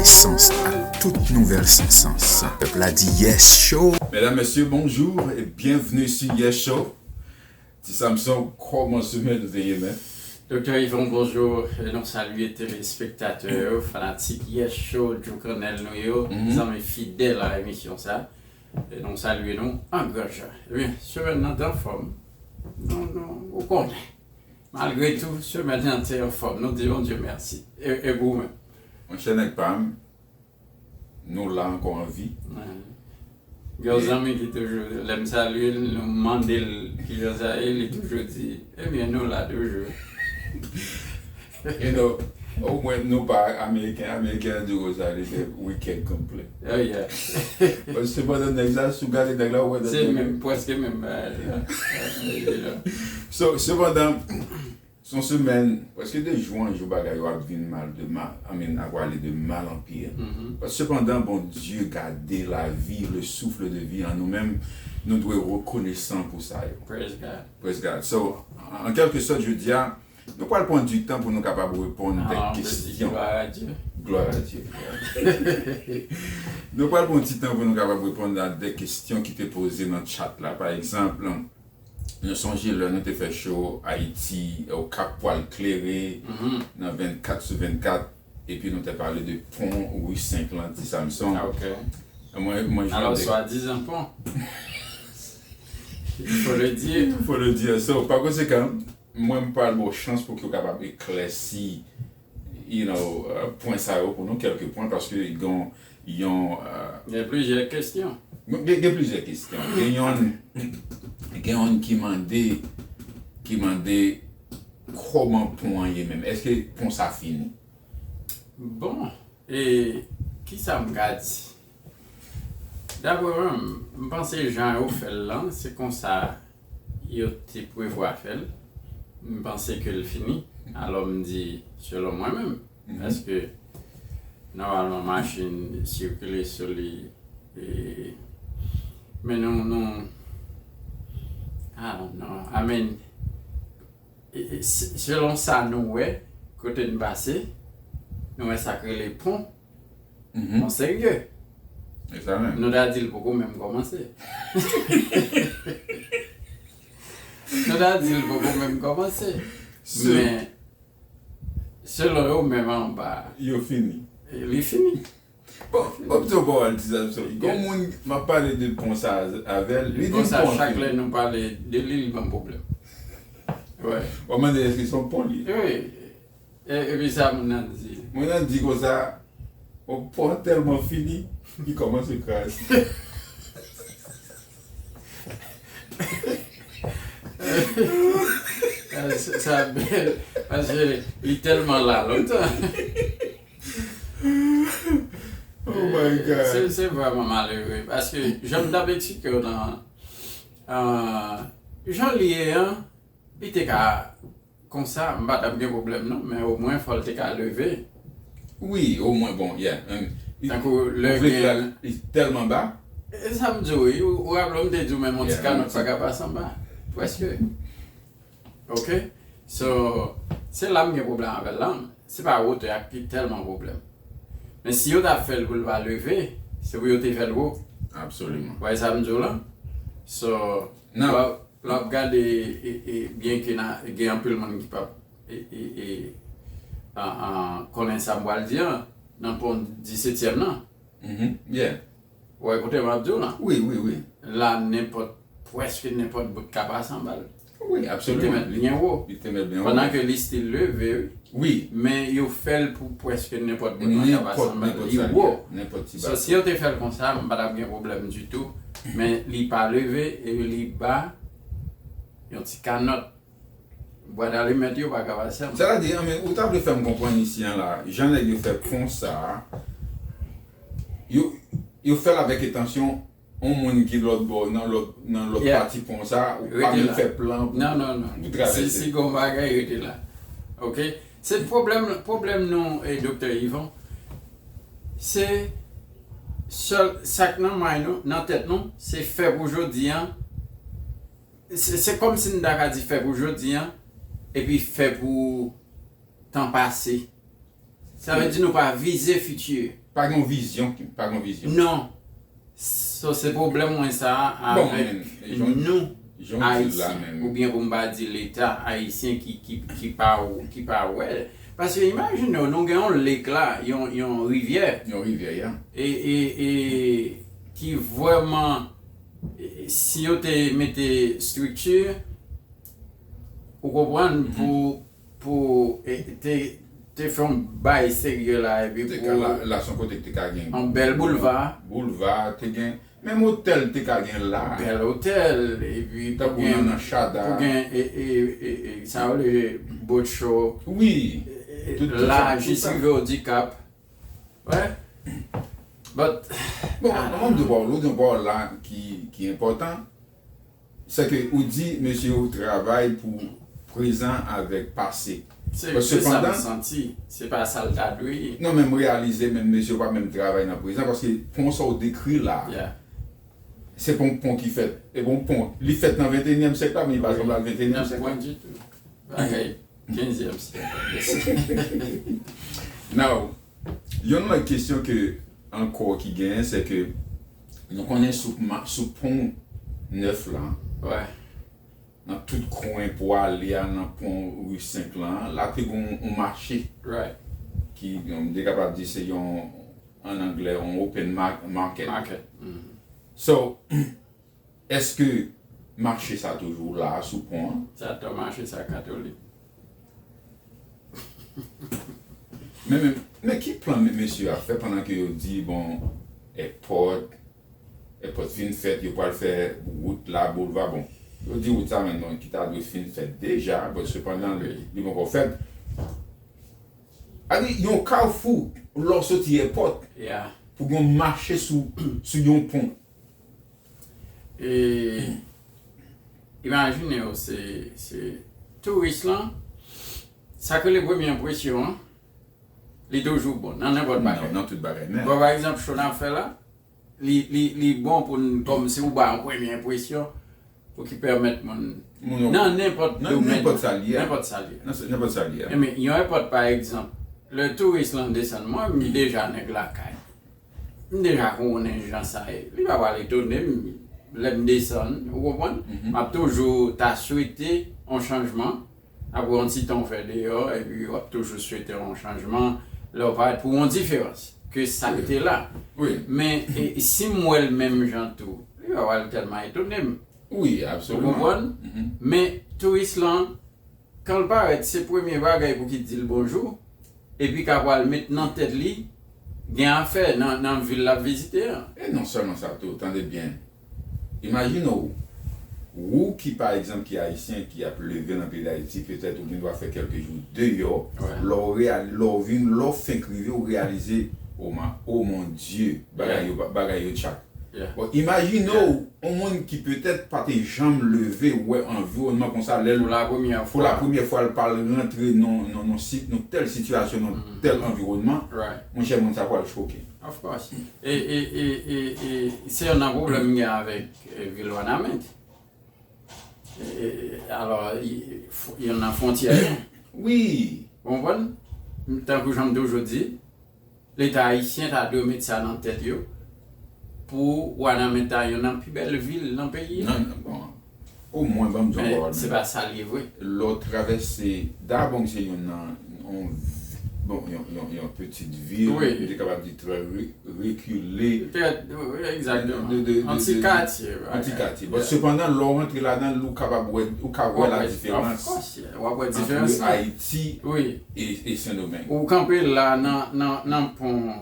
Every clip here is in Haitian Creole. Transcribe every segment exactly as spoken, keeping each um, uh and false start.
Sans a tout nouvèl sansans. Pèp la di yes show. Mesdames, Messieurs, bonjour et bienvenue sur Yes Show. Ti Samson, kòman semèn ou te ye, men? Doktè Yvon, bonjou. E nou salye telespektatè yo, fanatik Yes Show, Djouk Annèl nou yo, zanmi fidèl a emisyon sa. E nou salye nou an gran jan. Ebyen, semèn nan te anfòm. Nou, nou, ou konnen. Malgre tou, semèn nan te anfòm. Nou di Bondye mèsi. E, e pou ou menm? Monchè nèg pa m, nou la ankò an vi. Gen yon zanmi ki toujou, lè m salye l, nou mande l kijan sa ye, li toujou di, ebyen, nou la toujou. You know, omwen nou pa Ameriken, Ameriken an di konsa, li se we can't complain. Oh, yeah. But sepandan, nèg sa, si w gade nèg la, ou wè nèg la menm, prèske menm bagay la. So, sepandan, se yon semèn, prèske de jou an jou, bagay yo ap vin mal de mal, I mean, ap ale de mal an pi. But sepandan, Bondye gade lavi, le souffle de vie an nou menm, nou dwe rekonesan pou sa yo. Praise God. Praise God. So, an kèlke sòt, jodi a, nou pral pran du tan pou nou kapab reponn de kestyon. Gloire à Dieu. Gloire à Dieu. Nou pral pran ti tan pou nou kapab reponn a de kestyon ki te poze nan chat la. Pa egzanp, nou sonje lè nou te fè show Ayiti, Okap pral klere nan vennkat sou vennkat, epi nou te pale de pon Ri Senk lan, Ti Samson. Ah, ok. Mwen, mwen jwenn de swadizan pon. Il faut le dire. Il faut le dire. So, pa konsekan, mwen, m pral ba w chans pou ke w kapab eklèsi, you know, uh, pwen sa yo pou nou, kèlke pwen, paske gen yon, uh, gen plizyè kestyon. Gen, gen plizyè kestyon. Gen yon, gen yon ki mande, ki mande kòman pon an ye menm. Èske pon sa fini? Bon, e kisa m ka di? Daprè mwen, m panse jan yo fè l lan, se konsa yo te prevwa fè l. M panse ke l fini. Alò, m di, selon mwen menm, paske nòmalman machin sikile sou li, e, men nou, nou, I don't know. I mean, e, e, se-, selon sa nou wè, kote n pase, nou wè sa k rele pon. Bon, serye. E sa menm. Nou ta di l poko menm kòmanse. Nou ta di l poko menm kòmanse. Men, selon yo menm anba, yo fini. Li fini. Bon, bon, m di w pawòl, Ti Samson. Gon moun, m ap pale de pon sa avè l, li di m pon sa, chak lè nou pale de li, li ban m pwoblèm. Wè. W ap mande èske se yon pon li ye? Wi. E, epi sa moun nan di? Moun nan di konsa, yon pon tèlman fini, li kòmanse kraze. Sa, sa bèl, paske li tèlman la lontan. Oh my God. Se, se vrèman malere, paske jan m t ap eksplike w nan, ah, jan l ye an, li te ka konsa, m pa t ap gen pwoblèm non, men omwen fò l te ka leve. Wi, omwen, bon, yeah. Tankou lè gen, li tèlman ba. E sa m di w, wi, ou, ou raple w m te di w menm yon ti kanòt pa ka pase anba. Prèske. Ok? So, se la m gen pwoblèm avè l la. Se pa wotè a ki tèlman pwoblèm. Men si yo t ap fè l pou l pa leve, se pou yo te fè l wo. Absoliman. Ou wè sa m di w lan? So, lè w ap gade, e, e, byen ke gen anpil moun ki p ap, e, e, e, a, a, konnen sa m pral di an, nan pon disetyèm nan. Ou wè kote m ap di w lan? Wi, wi, wi. La, nenpòt, prèske nenpòt bout ka pase anba l. Wi, absoliman. Li te mèt byen wo. Li te mèt byen wo. Pandan ke li still leve, wi. Wi. Men yo fè l pou prèske nenpòt bout la ka pase anba l. Li wo. Nenpòt ti bagay. So, si yo te fè l konsa, m pa t ap gen pwoblèm ditou. Men li pa leve e li ba yon ti kanòt. Bwat alimèt yo pa ka pase anba. Sètadi, I mean, ou ta vle fè m konprann isi an la, jan nèg yo fè pon sa a, yo, yo fè l avèk entansyon yon moun ki lòt bò, nan lòt, nan lòt pati pon sa a, ou pa menm fè plan pou, pou travèse. Si, si gon bagay, rete la. Ok? Se pwoblèm, pwoblèm nou, e, Doktè Yvon, se sèl, sa k nan may nou, nan tèt nou, se fè pou jodi an, Se, se kòmsi n ta ka di fè pou jodi an, epi fè pou tan pase. Sa vle di nou pa vize fiti. Pa gen yon vizyon, pa gen yon vizyon. Non. So, se pwoblèm mwen sa a avèk nou Ayisyen, oubyen pou m pa di Leta ayisyen ki, ki, ki pa, ki pa wè. Paske imajine w, nou gen yon lake la, yon, yon rivyè. Yon rivyè, ya. E, e, e ki vrèman, e, si yo te mete estrikti, ou konprann, pou, pou, e, te, te fè yon bay serye la, epi pou la, la se yon kote ki te ka gen yon bèl boulva. Boulva, te gen, menm otèl te ka gen la. Bèl otèl, epi pou gen, pou gen, e, e, e, e, sa yo rele boat show. Wi. E, e, tout, tout la, sa, tout jis sa. Rive Odikap. Wè. But, bon, ah, mwen, m di w pawòl, ou di yon pawòl la ki, ki enpòtan. Se ke ou di mesye yo travay pou prezan avèk pase. Se, se sa m santi. Se pa sa l ta dwe ye. Non, men m reyalize menm mesye yo pa menm travay nan prezan, paske pon sa w dekri la, se pa yon pon ki fèt. E bon, pon, li fèt nan venteyinyèm syèk la, men li pa sanble al venteyinyèm syèk la. Non, pon ditou. Bagay kenzyèm syèk. Now, yon lòt kesyon ke ankò ki genyen, se ke nou konnen sou, ma- sou pon nèf la, nan tout kwen pou ale a nan pon ri senk lan, la te gen yon mache ki, m te kapab di se yon, an anglè, yon open mar- market. Market. So, èske mache sa toujou la sou pon an? Sa t mache sa katolik. Men, men, men ki plan me- mesye yo ap fè pandan ke yo di, bon, èpòt, èpòt fin fèt, yo pral fè wout la, boulva, bon. Yo di wout sa menm non, ki ta dwe fin fèt deja, bon, sepandan, li, li poko fèt. Ali, yon kafou, lè w soti èpòt, pou gen yon mache sou, sou yon pon. E, imajine w, se, se touris lan, sa k rele premye enpresyon an, li toujou bon, nan nenpòt bagay. Nan tout bagay, men. Bon, pa egzanp, show n ap fè la, li, li, li bon pou n, kòmsi ou bay yon premye enpresyon, pou ki pèmèt moun, nan nenpòt domèn, nenpòt sa l ye a. Nan nenpòt sa l ye a. Nan se- nenpòt sa l ye a. Ebyen, yon èpòt, pa egzanp, lè touris lan desann, mwen, m deja nèg lakay. M deja konnen jan sa ye. Li pa pral etone m lè m desann, ou konprann? M ap toujou ta swete yon chanjman. Apre yon ti tan w fè deyò, epi w ap toujou swete yon chanjman. Lè w parèt pou yon diferans ke sa k te la. Men, e, si m wè l menm jan tou, li pa pral tèlman etone m. Wi, absoliman. Ou konprann? Men touris lan, kan l parèt, se premye bagay pou ki di l bonjou, epi ka pral met nan tèt li, gen afè nan, nan vil l ap vizite an. E non sèlman sa tou, tande byen. Imajine w, ou ki, pa egzanp, ki ayisyen, ki ap leve nan peyi Dayiti, petèt ou gen dwa fè kèlke jou deyò, lè w reali- lè w vin, lè w fenk rive, ou reyalize, oh, ma- oh mon Dieu, bagay yo, bagay yo tchak. Bon, imajine w, yon moun ki petèt pa te janm leve wè anviwònman konsa, lè l, pou la premyè fwa, l pral rantre nan, nan, nan si- nan tèl sitiyasyon, nan tèl anviwònman, monchè, moun sa pral choke. Of course. E, e, e, e, e, se youn nan pwoblèm m gen avèk, e, vil Wanament. E, e, alò, i- f- youn nan fwontyè yo. Wi. Ou konprann? Tankou jan m toujou di, Leta ayisyen ta dwe met sa nan tèt yo pou Wanament ta youn nan pi bèl vil nan peyi a. Non, non, bon. Omwen, ban m di w yon pawòl, se pa sa l ye vre. Lè w travèse, dabò, se youn nan, yon, bon, yon, yon, yon pitit vil, m te kapab di trè re- rekile. Trè, wi, egzakteman. Yon ti katye, yon ti katye. Bon, sepandan, lè w rantre ladan l, ou kapab wè, ou ka wè la diferans ant Ayiti e, e Sendomeng. Ou kanpe la nan, nan, nan pon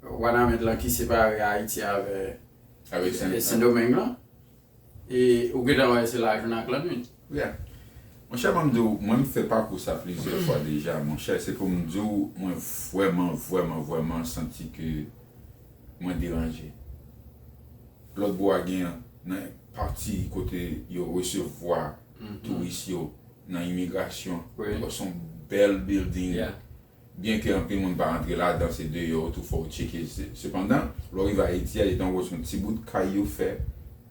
Wanament lan ki separe Ayiti avè, avè Sen- e Sendomeng lan. E ou gentan wè se lajounen ak lannwit. Yeah. Monchè, ban m di w, mwen m fè pakou sa plizyè fwa deja, monchè, se pou m di w, mwen vrèman, vrèman, vrèman santi ke mwen deranje. Lòt bò a gen nan pati kote yo resevwa touris yo nan imigrasyon, se yon bèl building. Byenke anpil moun pa rantre ladan, se deyò tou fò w tcheke. Se- sepandan, lè w rive Ayiti a, etan w wè se yon ti bout kay yo fè,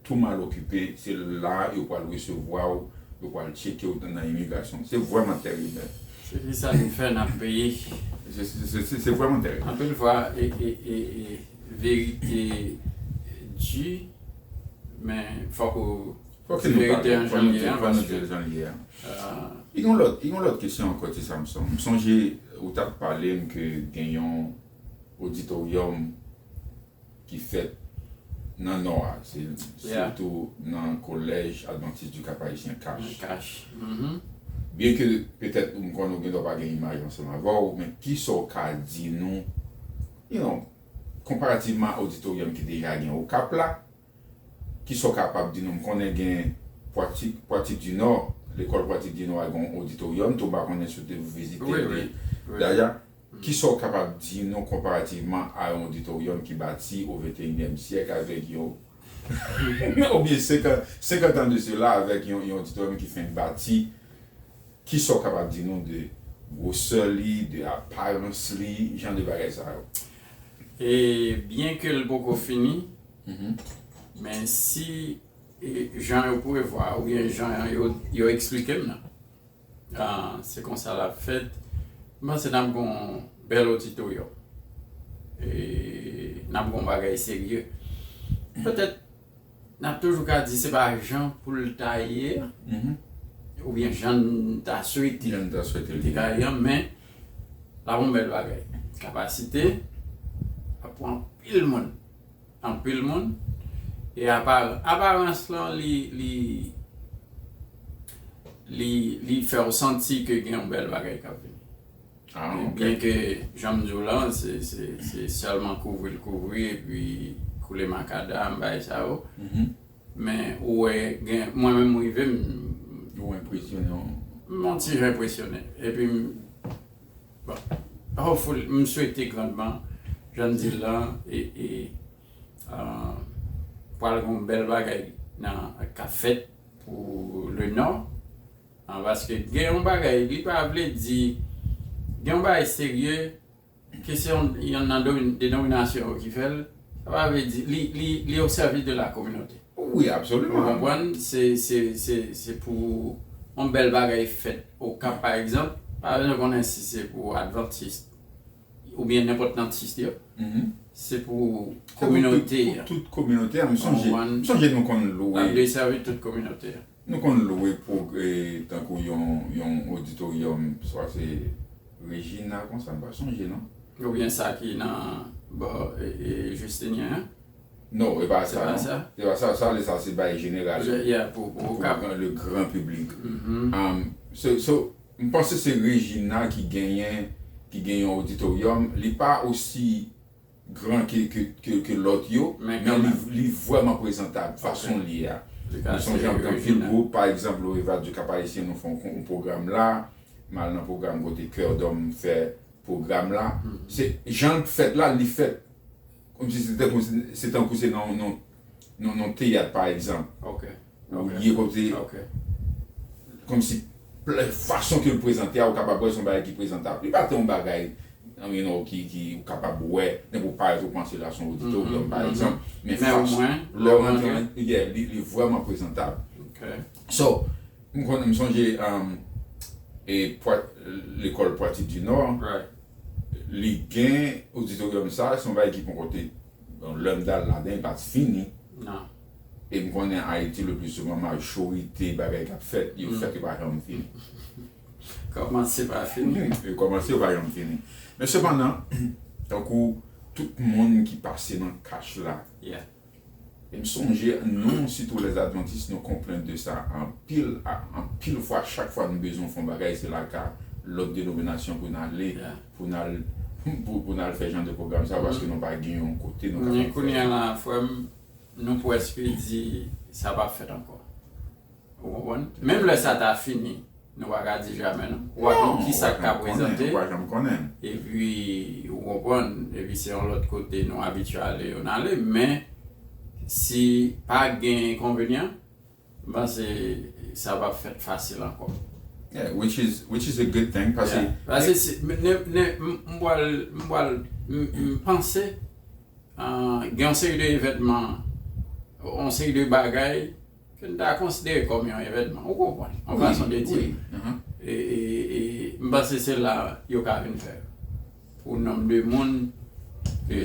tou mal okipe, se la yo pral resevwa w, yo pral tcheke w nan imigrasyon. Se vrèman tèrib. Se ki sa n fè n ap peye. Se vrèman tèrib. Anpil fwa, e, e, e, e verite di, men fòk ou di verite an jan l ye a, paske, euh, I gen yon lòt, I gen yon lòt kesyon ankò, Ti Samson. M sonje ou t ap pale m ke gen yon oditoryòm ki fèt nan Nò a, se sitou nan Collège Adventiste du Cap Haïtien, CACH. Byen ke petèt m konnen ou gen dwa pa gen imaj ansanm avè w, men kisa w ka di nou, you know, konparativman a oditoryòm ki deja gen Okap la, kisa w kapab di nou? M konnen gen Pwati, Pwati di Nò, lekòl Pwati di Nò a gen yon oditoryòm tou, m pa konnen si w te vizite li deja. Kisa w kapab di nou konparativman a yon oditoryòm ki bati o venteyinyèm syèk avèk yon, oubyen senkant, senkant an de sela avèk yon, yon oditoryòm ki fenk bati? Kisa w kapab di nou de gwosè li, de aparans li, jan de bagay sa yo? E byen ke l poko fini, men si, e, jan yo prevwa oubyen jan yo, yo eksplike m nan, ah, se konsa l ap fèt. M panse n ap gen yon bèl oditoryòm. E n ap gen yon bagay serye. Petèt, n ap toujou ka di se pa jan pou l ta ye a, oubyen jan n ta swete li te ka ye a, men l ap yon bèl bagay. Kapasite, l ap pran anpil moun. Anpil moun. E apa-, aparans lan, li, li, li, li fè w santi ke gen yon bèl bagay k ap vini. Byen ke, jan m di w lan, se, se, se sèlman kouvri l kouvri epi koule makadam, bagay sa yo. Men ou wè, gen, mwen menm m rive, m. Ou enpresyonnen w? M yon ti jan enpresyonnen. Epi m, bon, hopefully, m swete grandman, jan m di l lan, e, e, ah, pral gen yon bèl bagay nan, k ap fèt pou le Nò. Ah, paske gen yon bagay, li pa vle di, gen yon bagay serye, ke se yon, yon nan domi-, denominasyon yo ki fè l, sa pa vle di, li, li, li o sèvis de la kominote. Wi, absoliman. Ou konprann? Se, se, se, se pou yon bèl bagay fèt Okap, pa egzanp, pa bezwen konnen si se pou advantis oubyen nenpòt nan sis yo. Se pou kominote a. Pou tout kominote a, m sonje, m sonje nou konn lwe. L ap desèvi tout kominote a. Nou konn lwe pou, e, tankou yon, yon oditoryòm, swa se Regina, konsa, m pa sonje, non? Oubyen sa ki nan bò, e, e, Justinien an? Non, e pa sa, non. Se pa sa? Se pa sa, sa, sa se bagay jeneral. Yeah, pou, pou, pou gran, le gran piblik. Um, so, so, m panse se Regina ki genyen, ki gen yon oditoryòm. Li pa osi gran ke, ke, ke, ke lòt yo, men li, li vrèman prezantab, fason l ye a. M sonje anpil gwoup, pa egzanp, Loreva du Cap Haïtien, nou fè yon, yon pwogram la, m al nan pwogram kote Cœur d'Homme fè pwogram la. Se, jan l fèt la, li fèt kòmsi se tankou, se tankou se nan, nan, nan, nan teyat, pa egzanp. Ou ye kòmsi, kòmsi, fason ke l prezante a, ou kapab wè se yon bagay ki prezantab. Li pa te yon bagay, you know, ki, ki ou kapab wè, nenpòt parèt ou panse l a se yon oditoryòm, pa egzanp. Men fas, lè w rantre, yeah, li, li vrèman prezantab. So, m konn, m sonje, um, e, Pwa-, lekòl Pwati di Nò, li gen oditoryòm sa, se yon bagay ki poko te, bon, lè m t al ladan, li pa t fini. E m konnen Ayiti, le pli souvan, majorite bagay k ap fèt, yo fèt, yo pa janm fini. Kòmanse pa fini. Yo kòmanse, yo pa janm fini. Men sepandan, tankou tout moun ki pase nan kach la, e m sonje, nou, sitou lèzadvantis, nou konplenn de sa anpil, a, anpil fwa, chak fwa nou bezwen fè yon bagay, se lakay lòt denominasyon pou n ale, pou n al, pou, pou n al fè jan de pwogram sa, paske nou pa gen yon kote nou kapab fè. Men kounye a la, frè m, nou prèske di sa p ap fèt ankò. Ou konprann? Menm lè sa ta fini, nou pa ka di jamè, non. Ou pa konn kisa k ka prezante. Ou pa janm konnen. Epi, ou konprann, epi se yon lòt kote nou abitye ale, yo n ale, men si pa gen enkonvenyan, m panse sa p ap fèt fasil ankò. Yeah, which is, which is a good thing, paske, paske si, m, m, m, m pral, m pral, m, m panse, ah, gen yon seri de evènman, yon seri de bagay ke n ta konsidere kòm yon evènman. Ou konprann? Yon fason de di. E, e, e m panse se la yo ka vin fè. o nonb de moun ke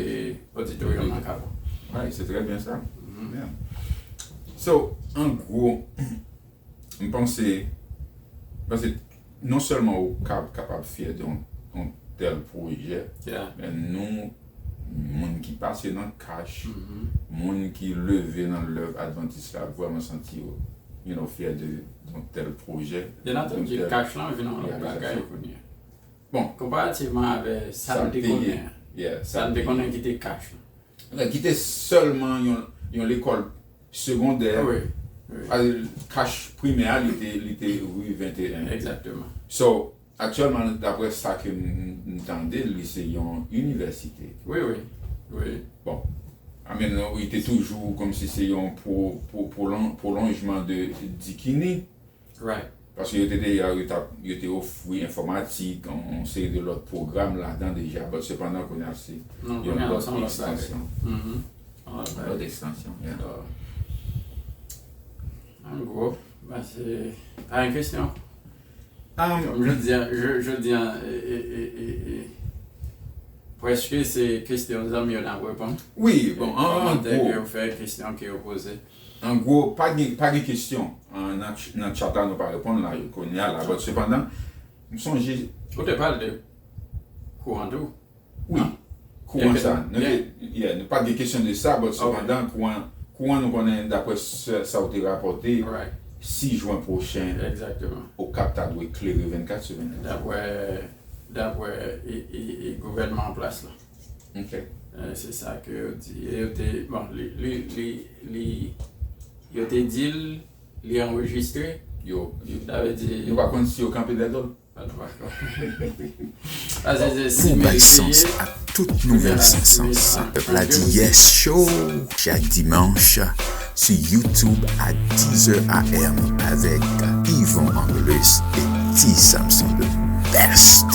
oditoryòm nan ka pran. Right, c'est très bien ça. Yeah. So, an gwo, m panse, m panse non sèlman ou ka kapab fyè de yon, yon tèl pwojè, Yeah. men nou, moun ki pase nan CACH, moun ki leve nan lèv advantis la, vrèman santi yo, you know, fyè de yon tèl pwojè. Byen antandi, Yon tèl- CACH lan vin yon lòt Yeah, bagay exactly. kounye a. Bon. Konparativman avè sa Sa n te te ye. konnen. Yeah, Sa n te konnen ki te CACH lan. Ki te sèlman yon, yon lekòl segondè. Wi, wi. Al, CACH primè a, li te, li te ri venteyen. Egzakteman. So, aktyèlman, daprè sa ke m, m tande, li se yon inivèsite. Wi, wi. Wi. Bon. I mean, li te toujou kòmsi se yon pro, pro, prolon, pwolonjman de Dikini. Right. Paske yo te deja, yo t ap, yo te ofri enfòmatik, yon, yon seri de lòt pwogram ladan deja, but sepandan, kounye a se Non, yon kounye a lòt se yon lòt bagay. ekstansyon. Mhm. Yon lòt Yon bagay. lòt ekstansyon, yeah. So, an gwo, men se pa yon kesyon. Um, Kòm jodi a, je, jodi a, e, e, e, e, e, prèske se kesyon zanmi yo n ap reponn. wi, bon, an, an Kòmantè ke gwo, yo fè, kesyon ke yo poze. An gwo, pa gen, pa gen kesyon an, nan, ch- nan chat la, nou pa reponn la, kounye a la. But sepandan, m sonje Ou te pale de kouran tou. Wi, kouran sa. Nou Yeah. te, yeah, nou pa t gen kesyon de sa, but Ok. Sepandan, kouran, kouran nou konnen, daprè sa, sa w te rapòte, Right. sis jen pwochen, Egzakteman. Okap ta dwe klere vennkat sou vennkat. Daprè, daprè e, e, e gouvènman an plas la. Ok. Eh, se sa ke yo di. E yo te, bon, li, li, li, li, yo te di l, li anrejistre. Yo, yo, Sa vle di, nou pa konn si yo kanpe dèyè do l. Ah, nou pa konn. Ah, se, se, Bon si bèl merite sans ye. ak tout nouvèl sansans. Pèp la di yes show chak dimanch sou YouTube a dix heures A M avèk Yvon Angelus et Ti Samson the best.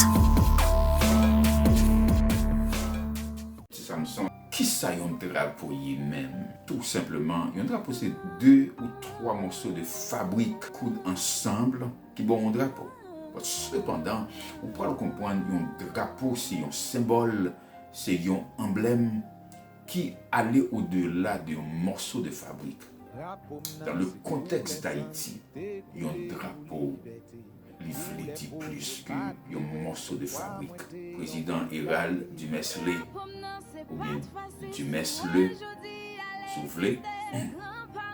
Ti Samson, kisa yon drapo ye menm? Tou senpleman, yon drapo se de ou twa mòso de fabrik koud ansanm ki ba w yon drapo. But sepandan, ou pral konprann yon drapo se yon senbòl, se yon anblèm ki ale odela de yon mòso de fabrik. Dans le contexte d'Haïti, yon drapo, li vle di plis ke yon mòso de fabrik. Prezidan Hérald Dumesle, oubyen Dumesle, si w vle,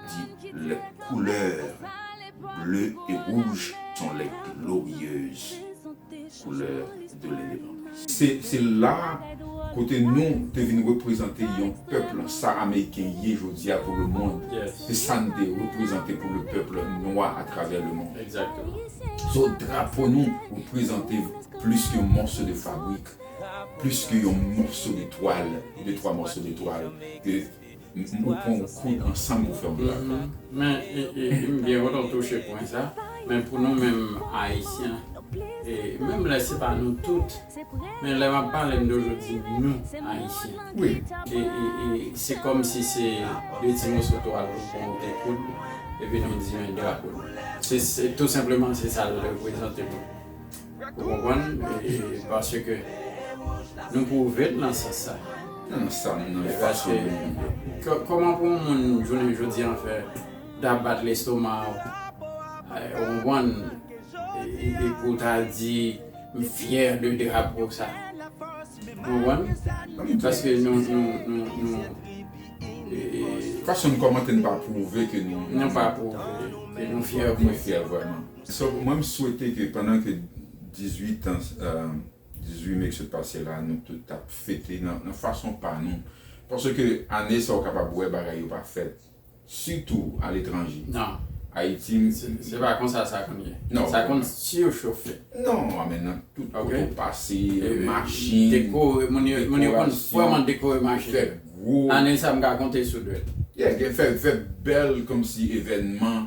di les couleurs bleues et rouges sont les glorieuses couleurs de l'indépendance. Se, se la kote nou te vin reprezante yon pèp, sa Ameriken ye jodi a pou le monde. Yes. Se sa n te reprezante pou le pèp nwa atravè le monde. Exactement. So, drapo nou reprezante plis ke yon mòso de fabrik, plis ke yon mòso de twal, de twa mòso de twal, ke m, m, ou pran yon koud ansanm pou fè yon drapo. Mhm. Men, e, e, e m byen kontan w touche pwen sa. Men pou nou menm Ayisyen, e menm lè se pa nou tout, men lè m ap pale m toujou di nou Ayisyen. Wi. E, e, e se kòm si se de ti moso twal nou pran, nou te koud, epi nou di men drapo nou. Se, se, tou senpleman se sa l reprezante pou nou. Ou konprann? E, e, paske nou pwouve l nan sans sa. Nan sa, nan E fason paske, kò- kòman pou yon moun jounen jodi an fè ta bat lestoma w, e, ou konprann, e, e, e pou ta di m fyè de drapo sa. Ou konprann? Paske nou, nou, nou, nou, e, e, Fason n kòmante n pa pwouve ke nou, nou pa pwouve ke nou fyè nou vre. fyè vrèman. So, mwen m swete ke pandan ke dizuit an, euh, dizuit me k sot pase la, nou tout t ap fete nan, nan fason pa nou. Paske ane sa w kapab wè bagay yo pa fèt. Sitou aletranje. Non. Ayiti, Se, se pa konsa sa konn ye. Non. Sa konn sichofe. Non, men nan tout kote Ok. w pase, E, machin, dekore, moun yo, moun yo konn dekorasyon, vrèman dekore machin. Fè gwo, Ane sa m ka konte sou dwèt. yeah, gen fè, fè bèl kòmsi evènman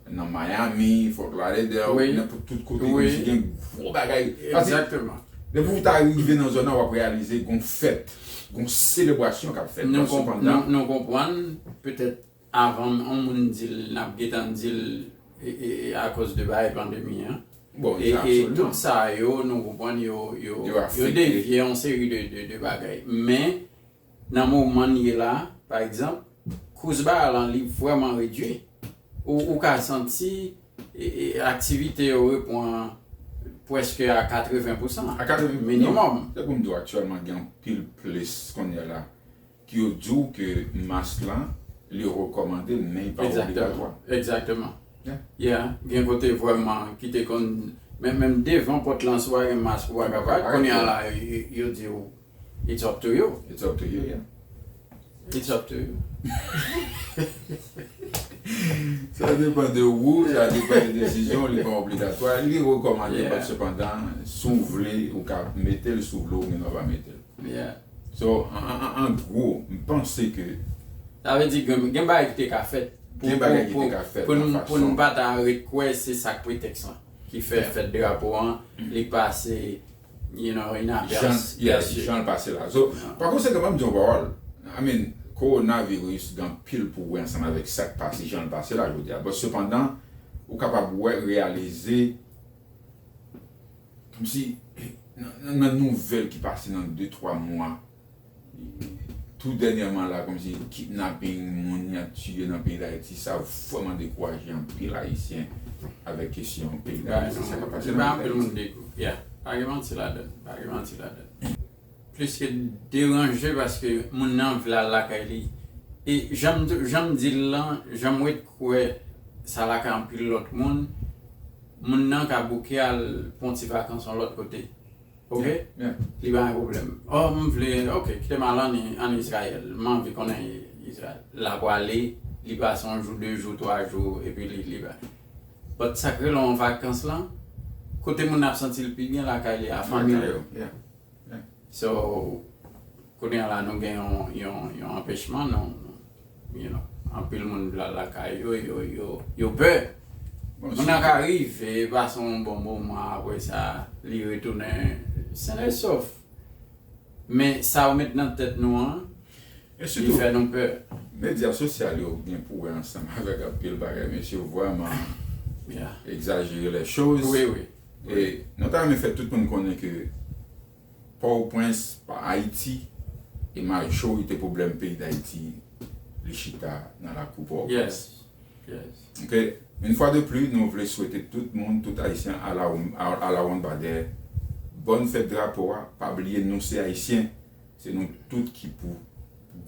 nan Miami, Fort Lauderdale, Wi. Nenpòt tout kote, Wi. kòmsi gen gwo bagay. Paske Egzakteman. depi w ta rive nan zòn nan, w ap reyalize gon fèt, gon selebrasyon k ap fèt. Nou, konp- Sepandan, nou, nou konprann, petèt avan yon moun di l, n ap gentan di l, e, e, e, akòz de bagay pandemi an. Bon, E, sa e absoliman. Tout sa yo, nou konprann, yo, yo, Yo yo afekte. Devye yon seri de, de, de bagay. Men, nan moman n ye la, pa egzanp, Kouz Baal lan, li vrèman redui. Ou, ou ka santi e, e, aktivite yo repran prèske a katreven pousan. A katreven Minimòm. Se pou m di w, aktyèlman gen anpil plis kounye a la ki yo di w ke mask lan, li rekòmande, men li pa obligatwa. Egzakteman. Yeah. Yeah. Gen kote vrèman ki te konn, men menm devan pòt lan, si w pa gen mask, ou pa kapab. Kounye a la, yo, yo di w, it's up to you. It's up to you, yeah. It's up to you. Sa depann de ou, sa depann de desizyon, li pa obligatwa, li rekòmande, Yeah. But sepandan, si w vle, ou ka mete l, si w vle, ou gen dwa pa mete l. Yeah. So, an, an, an, an gwo, m panse ke Sa vle di gen, gen bagay ki te ka fèt. Pou, Gen bagay pou, ki pou, te ka fèt pou nan n, pou n fason. Pa ta ret kwè se sa k pretèks lan. Ki fè Yeah. Fèt drapo an, li pase, you know, jan, inapersi. yeah, jan l pase la. So, pa konsekan, ban m di yon pawòl. I mean, kowonaviris gen anpil pou wè ansanm avèk sa k pase, jan l pase la, jodi a. But sepandan, ou kapab wè, reyalize, kòmsi, nan, nan, nan nouvèl ki pase nan de, twa mwa, tou dènyèman la, kòmsi kidnaping, moun y ap tiye nan peyi Dayiti, sa vrèman dekouraje anpil Ayisyen avèk kesyon peyi Dayiti, sa k ap pase Gen nan anpil peyi moun dekou. Yeah. Pa gen manti ladan. Pa gen manti ladan. Plis ke deranje paske moun nan vle al lakay li. E jan m, jan m di l lan, jan m ret kwè sa lakay anpil lòt moun, moun nan ka bouke al pran ti vakans yon lòt kote. Ok? Yeah. Li pa yon pwoblèm. Oh, m vle, ok, kite m al an, an Izrayèl. M anvi konnen Izrayèl. L ap prale, li pase yon jou, de jou, twa jou, epi li, li pa. But sa k rele yon vakans lan, kote moun ap santi l pi byen lakay li, a fanmi l. Yeah. So, kounye a la, nou gen yon, yon, yon anpechman, nou, you know, anpil moun vle al lakay yo, yo, yo, yo pè. Moun nan ka rive, pase yon bon moman, apre sa, li retounen sen e sof. Men sa yo met nan tèt nou an, E li sitou, fè nou pè. Medya sosyal yo gen pou wè ansanm avèk anpil bagay, mesye, vrèman Yeah. egzajere les choses. Wi, wi. E nou ta renmen fè tout moun konnen ke Pòtoprens pa Ayiti, e majorite pwoblèm peyi Dayiti, li chita nan lakou Pòtoprens. Yes. Yes. Ok? Une fois de plus, nou vle swete tout moun, tout Ayisyen, à la, à, à la ronde ba dèyè, bòn fèt drapo a, pa bliye nou se Ayisyen, se nou tout ki pou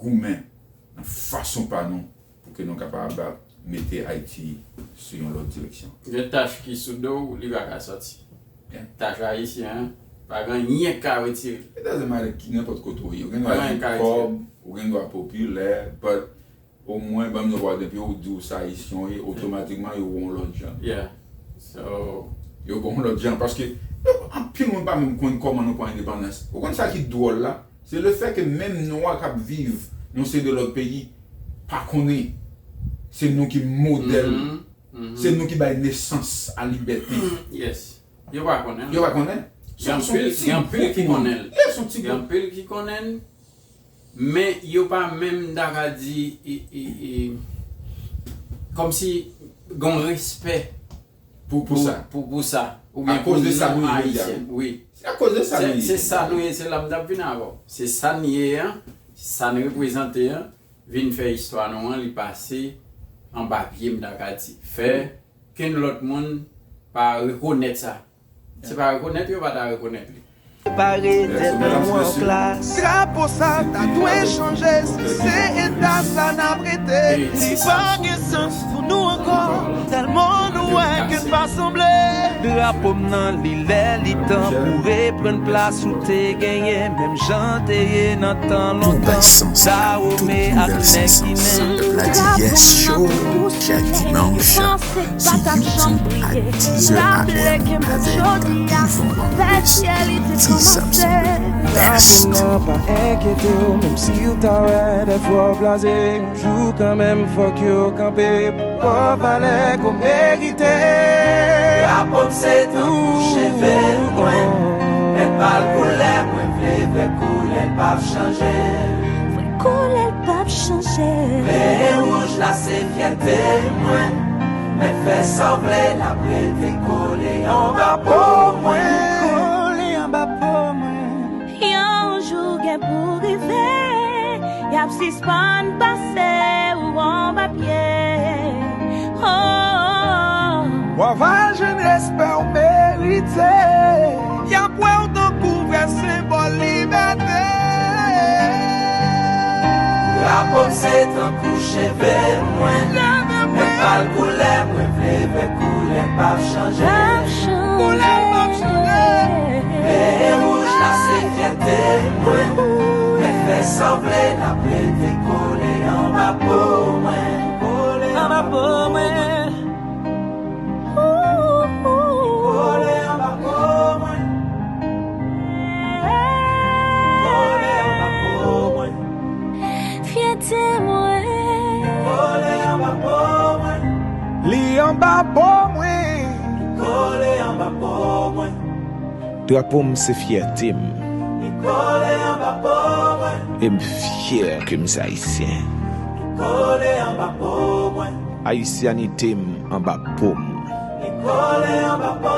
goumen nan fason pa nou pou ke nou kapab mete Ayiti sou yon lòt direksyon. Gen tach ki sou do w, li pa ka sòti. Yeah. Tach ayisyen an, pa gen anyen k ka retire. It doesn't matter ki nenpòt kote ou ye. Ou gen Pa dwa gen gen ka kòb, ou gen dwa popilè, but omwen, ban m yon pawòl, depi yo di w sa Ayisyen w ye, otomatikman yo wè w yon lòt jan. Yeah. So, Yo wè w yon lòt jan. Paske yo, anpil moun pa menm konn kòman nou pran endepandans. Ou konn sa ki dwòl la? Se le fè ke menm nwa k ap viv nan yon seri de lòt peyi pa konnen se nou ki modèl, mhm, mhm. Se nou ki bay nesans a libète. Yes. Yo pa konnen. Yo pa konnen? Se Gen yon, se yon anpil, ti gen anpil gwoup ki moun. Konnen l. Yeah, se yon ti Gen gwoup. Anpil ki konnen l, men yo pa menm ta ka di, e, e, e, kòmsi gen yon respè Pou, pou sa. Pou, pou sa. Oubyen Akoz pou de sa non nou ye jodi a. Ayisyen. Wi. Se akoz de sa Se, nou ye. Se sa nou ye, se la m t ap vin avè w. Se sa n ye an, sa n reprezante an, vin fè istwa nou an, li pase anba pye m ta ka di. Fè kenn lòt moun pa rekonèt sa. Se pa rekonèt yo pa ta rekonèt li. Pare tèt nou an klas. Drapo sa ta dwe chanje, si se eta sa n ap rete. Li pa gen sans pou nou ankò, tèlman nou wè ke n pa sanble. Drapo m nan li lè li tan pou reprann plas ou te genyen, menm jan te ye nan tan lontan. Dawome ak nèg Ginen. Pèp la di yes show, chak dimanch, se YouTube a dizè a m avèk Yvon Andres, T-Samson, the best. Drapo m nan pa enkyete w, menm si w ta wè dèfwa w blaze, yon jou kanmenm fòk yo kanpe pou ba w valè ke w merite. Drapo m se tankou cheve mwen, men pa l koulè mwen vle, vre koulè l p ap chanje. Vre koulè l p ap chanje. Vè e wouj la se fyète mwen. Fè sa w vle, n ap rete kole anba po mwen. Kole anba po mwen. Yon jou gen pou rive, y ap sispann pase ou anba pye. Oh. W a va jwenn respè w merite. Y ap wè w tankou vrè senbòl libète. Drapo m se tankou cheve mwen. Mwen pral koulè mwen vle vè koulè p ap chanje. Koulè p ap chanje. Veye wouj la se fyète mwen. Mwen fè sa w vle n ap rete kole anba po mwen. Kole anba po mwen. Kole anba po mwen. Kole anba po mwen. Fyète mwen. Kole anba po mwen. Li anba po mwen. Kole anba po mwen. Drapo m se fyète m. Li kole anba po mwen. E m fyè ke m se ayisyen. Li kole anba po mwen. Ayisyanite m anba po m. Li kole anba po